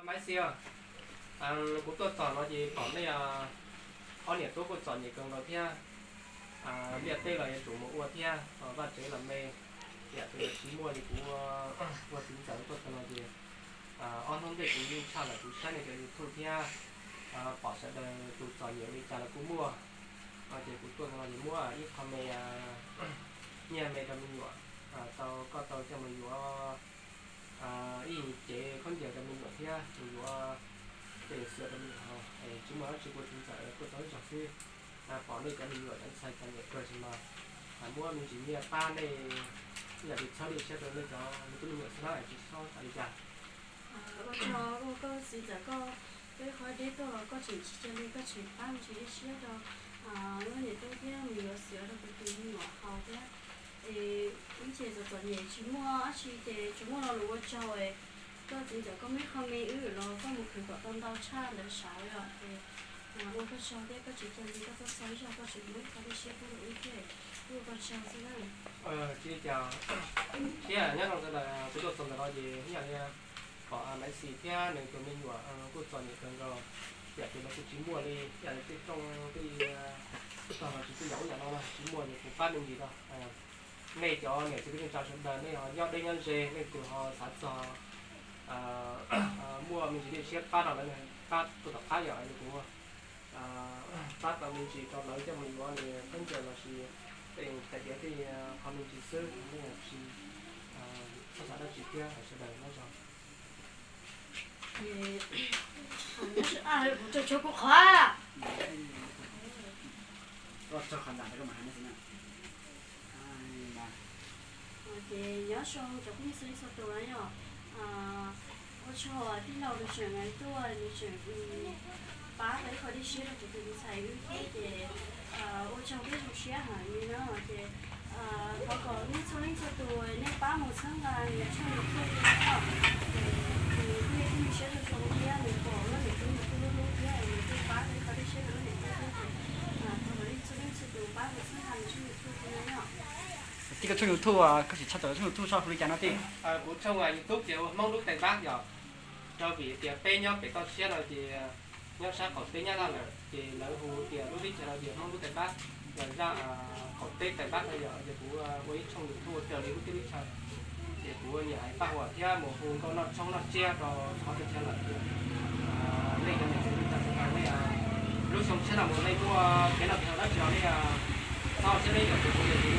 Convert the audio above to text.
Maiv Xis, kuv tuaj txog no ces pom nej ob niam tub kuj txom nyem kawg nkaus thiab. Liaj teb los yuav tsum mus ua thiab, vaj tsev los me, yam twg los tsis muaj li. Kuv ua txiv ntxawm tuaj txog no ces ob hnub ntej kuv yeej tshaj lawm kuv saib nej cov YouTube thiab pom sawv daws tus txom nyem li cas los kuj muaj. No ces kuv tuaj txog no ces muab ib qho me nyiaj me rau me nyuam, tau koj tau coj mus yuav ib cev khaub ncaws rau me nyuam thiab mus yuav tej xiav rau me nyuam haus. Tsis muaj dab tsi, kuv ua txiv ntxawm tuaj txog ib zaug xwb, pom nej cov me nyuam cov ntxhais txom nyem kawg sim no, muab me ntsis nyiaj pab nej ib yam li txhawb lub siab rau nej cov me tub me nyuam xwb na, tsis txhob xav li cas. Ua tsaug ua koj txiv ntxawm koj, peb qhov deb tuaj los koj tseem tsis cia li koj tseem pab me ntsis dej siab rau lub niam tub thiab mus yuav xiav rau kuv tus me nyuam haus thiab. Es ib ce txom txom nyem tsis muaj dab tsi ces tsuas muaj lo lus ua tsaug es koj txiv ntxawm koj muab ib qho me wb los koj mus khwv kom tau ntau tshaj lawv sav os. Ces ua koj tsaug thiab koj tseem cia li koj tuaj txog ib zaug koj tseem muab ib qho dej siab pub rau wb thiab, ua koj tsaug xwb na. Tsis li cas, thiab nyob rau ntawm kuv tuaj txog ntawm no ces ib yam li pom Maiv Xis thiab nws tus me nyuam kuj txom nyem kawg nkaus, yam twg los kuj tsis muaj li, yam li tej rooj tej tog los tsis txawj yam ub yam no los tsis muaj, ces kuv pab me ntsis rau. Nej cov niam txiv kwv tij neej tsa sawv daws nej ho nyob deb nyob ze, leej twg ho xav txog muaj me ntsis dej siab pab rau lawv, pab tuaj tom qab yom, kuv pab tau me ntsis rau lawv coj mus yuav nws khaub ncaws los sis tej tais diav tej qho me ntsis xwb, nej tsis txhob xav dab tsi thiab, sawv daws nyob zoo. Kuv tso tshuav kuv qhov. Ces nyob zoo cov phooj ywg txhua leej txhua tus na yom. Ua tsaug tij laug nws tseem tuaj nws tseem pab tau ib qho dej siab rau kuv tus me ntxhais wb thiab ces ua tsaug thiab zoo siab heev li na. Ces thov kom nej txhua leej txhua tus nej pab mus txhawb nqa nws tshooj YouTube no, nws thiaj li siab zoo zoo thiab nws pom lub niam tub nws kuj hlub hlub thiab nws thiaj pab tau ib qho dej siab rau lub niam tub thiab ces thov kom nej txhua leej txhua tus pab mus txhawb nqa nws tshooj YouTube no yom. Tij, koj tshooj YouTube, koj sim tshaj tawm tshooj YouTube seb hu li cas no tij? Kuv tshooj YouTube ces ua Hmoob Lub Tais Npab yom, rau vim tias peb nyob pem toj siab no ces nyob sab qaum teb Nyab Laj lawm ces lawv hu tias lub teb chaws no tias Hmoob Lub Tais Npab, yog zaj qaum teb Tais Npab no yom. Ces kuv ua ib tshooj YouTube ua raws li lub teb lub chaw, ces kuv nyiam hais paj huam thiab mus hu nkauj noj tshoob noj tsiab rau qhov teb chaws lawm. Nej cov niam txiv kwv tij neej tsa sawv daws, nej lub xyoo tshiab no mus nej muaj kev noj kev haus dab tsi los nej txhob siab deb, yog tias kuv yog li